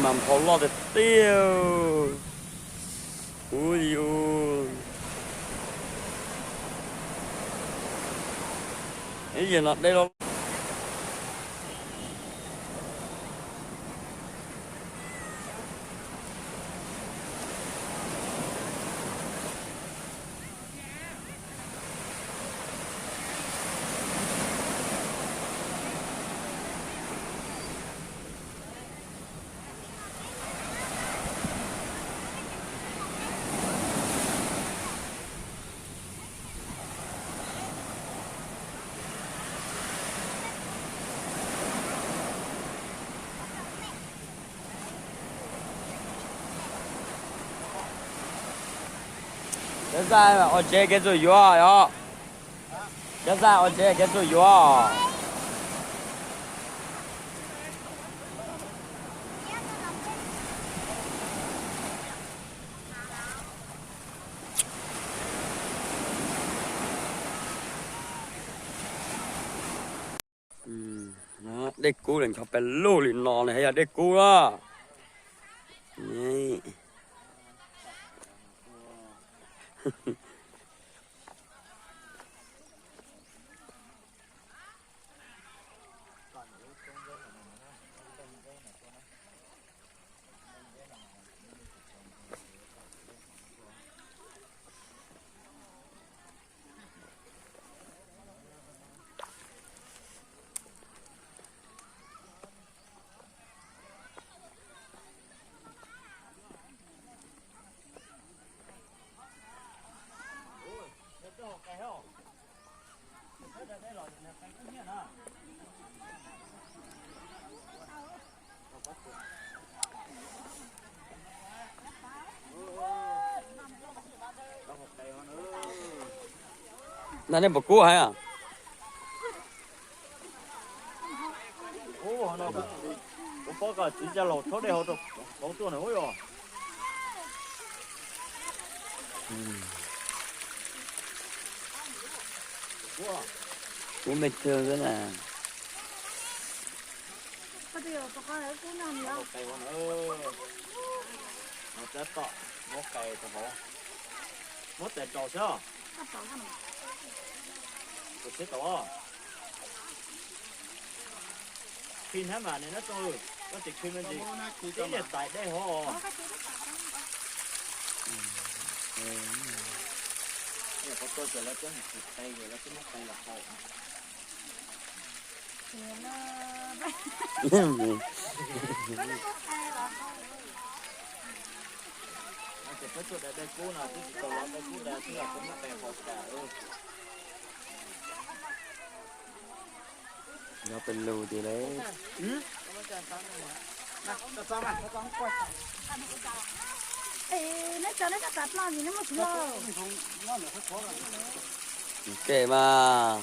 Mas nphau loj tiag tiag. Ub, yus, ib yam no dej los. Cov zaj ua tsev kev txuas yuav os. Cov zaj ua tsev kev txuas yuav. Dej kub los ncho pes lug li no ne, yog dej kub a. Nag nej puas kub heev? Kuv paub koj txiv coj los rhaub dej hauv rau hauv tuaj na ub yos. Kub me txhw xwb na. Muab tes rau xwb. Tus sib tau. Khi hnab mas nws nab tau, koj tsis khi me ntsis, ib niag tais dej hov. Qhov tua ces lawv twb tsis qe, lawv twb muab qe los hau. Ces peb tuaj da dej kub no twb tsis tau los dej kub da xwb los twb muab qe hau tas. Nyob pes lug tiag lauj. Ua ke mas.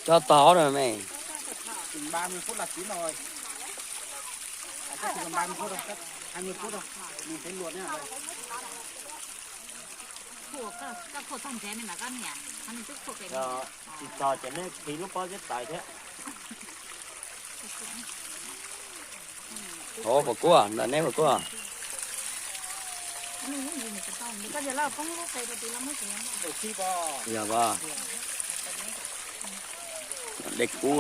Coj tog na me. Tsis txog ces nej khi lub pob zeb tais thiab. Ov, puas kub, nram neb puas kub? Yog as, dej kub.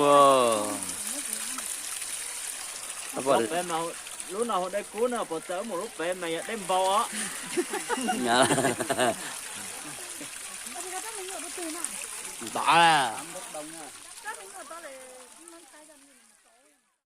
Lub no hu dej kub no, puas txawm mus lub pem mas yog dej npau os. Ntov na.